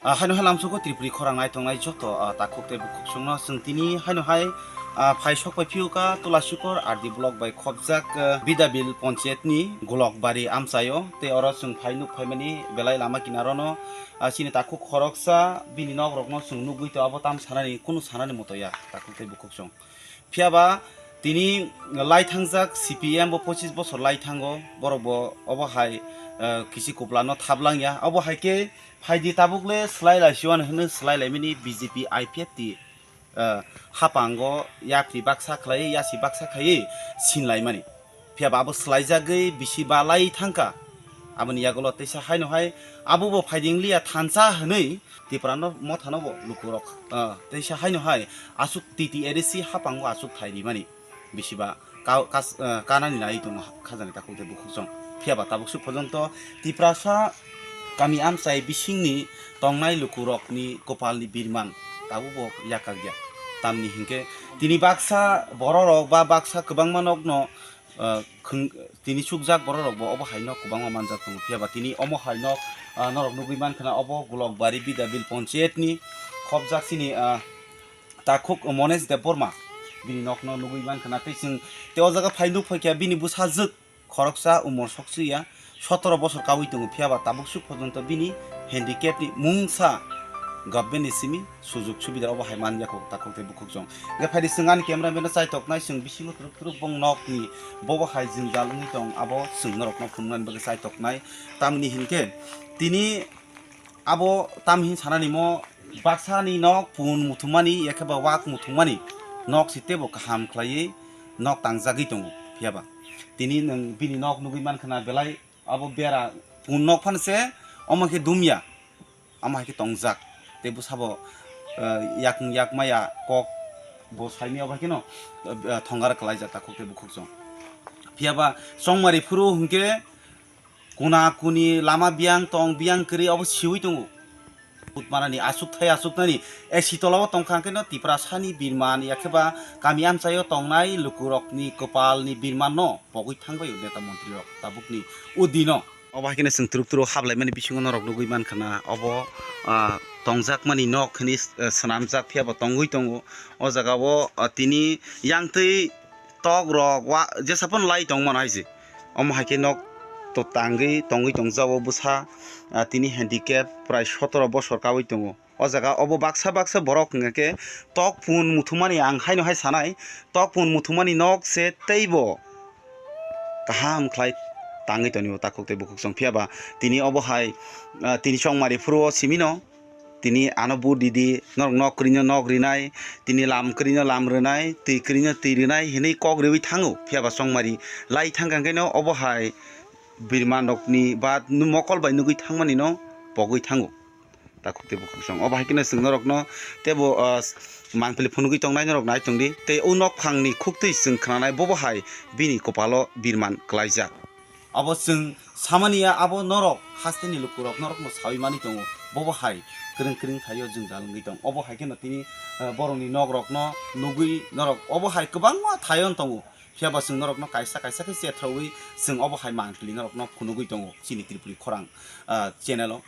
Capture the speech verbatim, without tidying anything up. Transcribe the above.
Ah, haino hai lamsogo Tripuri khorang nai tongnai joto, ah, takhuk tei bukhuk songno chwng tini haino hai, ah, phai sok pai phiyuka Tulasikor R D block bai khopjak, ah, Bidabil ponchayatni Golokbari amchaio. Tei oro chwng phai nuk phaimani belai lama kinarono, ah, chini takhuk khoroksa bini nokrokno chwng nugwi to abo tam sanani kunu sanani moto ya takhuk tei bukhuk song. Phiyaba tini lai thangjak C P M bo pochis bosor lai thango, borok bo obo hai, eh, kisi kuplano thap langya. Obo hai khe phaidi tabuk le swlai lai siwan hwnwi swlai laimani B J P I P F T, eh, hapango yapri baksa khlai yasi baksa khaiwi sin laimani. Phiyaba abo swlai jagwi bisi ba lai thangkha. Aboni yagulo teisa haino hai abo bo phaidi wngliya thansa hwnwi Tiprano mothano bo lukurok, ah, teisa haino hai aswk T T A D C hapango aswk thai rimani bisiba ka-, kas-, ah, kanani nai tongo khajani takhuk tei bukhuk song. Phiyaba tabuk swk porjonto Tiprasa kami amchai bisingni tongnai lukurokni kopalni birman tabuk bo yakak ya. Tamni hinkhe tini baksa bororok ba baksa kwbangma nokno ah, khwng-, tini chukjak bororokbo obo haino kwbangma manjak tongo. Phiyaba tini omo haino, ah, norok nugwi mankha na obo Golokbari Bidabil Ponchayatni khopjak chini, ah, takhuk Mones Debbarma bini nokno nugwi mankha na. Tei chwng tei o jaga phai nuk phaikha bini bwsajwk khoroksa umor sokchwya sotoro bosor kawi tongo, phiyaba tabuk swk porjonto bini handicapni mungsa governmentni simi sujug subida obo hai man ya kho takhuk tei bukhuk song. Hingkhe phaidi chwng ani cameraman no chaitoknai, chwng bisingo twrwk twrwk bong nokni bobo hai jwngjal wngwi tong, abo chwng norokno phunuknani bagwi chaitoknai. Tamni hinkhe tini abo tam hin sanani mo baksani nok pun muthumani, yakhe ba wak muthumani nok si teibo kaham khlaiwi nok tangjagwi tongo. Phiyaba tini nwng bini nok nugwi mankha na belai abo bera pun nok phano se omo khe dumya. Amo hai khe tongjak. Tei bwsabo, eh, yak, yak maya kok bo saimya bai kheno, eh, thongar kwlaijak takhuk tei bukhuk song. Phiyaba chongmari phuru hinkhe kuna kuni lama biyang tong biyang kwrwi obo siwi tongo. Utmarani aswk thai aswk nani, eh, sitolao tongkha hwnkhe no Tiprasani birman yakhe ba kami amchaio tongnai lukurokni kwpalni birmanno pogwi thangbaio neta montrirok tabukni o dino. Obo hai kheno chwng twrwk twrwk hablaimani bisingo norok nugwi mankha na obo, ah, tongjakmani nok hwnwi, ah, swnamjak phiyaba tongwi tongo. O jaga o, ah, tini yangtwi tok rok wa jesa phano lai tongmano hai se. Omo hai khe nok to tangwi tongwi tongjago bwsa, ah, tini handicap prai sotoro bosor kawi tongo. O jaga obo baksa baksa borok hwnga khe tok pun muthumani ang haino hai sanai, tok pun muthumani nok se teibo kaham khlai tangwi tonio takhuk tei bukhuk song. Phiyaba tini obo hai, ah, tini chongmari phuru o simi no tini ano bu didi norok nok kwrwino nok rinai, tini lam kwrwino lam rwnai, twi kwrwino twi rwnai hinwi kok riwi thango. Phiyaba chongmari lai thangkha hwnkhe no obo hai birman rokni ba mokol bai nugwi thangmani no pogwi thango. Takhuk tei bukhuk song. Obo hai kheno chwng norokno teibo, ah, mangpili phunugwi tongnai norok nai tongdi. Tei o nokphangni khuktwi chwng khnanai bobo hai bini kopalo birman kwlaijak. Abo chwng samani ya, abo norok hasteni lukurok norokno sawi mani tongo. Bobo hai kwrwng kwrwng thaio jwngjal wngwi tong. Obo hai kheno tini, ah, borokni nokrokno nugwi norok obo hai kwbangma thaio tongo. Phiyaba chwng norokno kaisa kaisa khe chethrogwi chwng obo hai mangpili norokno phunugwi tongo chini Tripuri khorang, ah, channel o.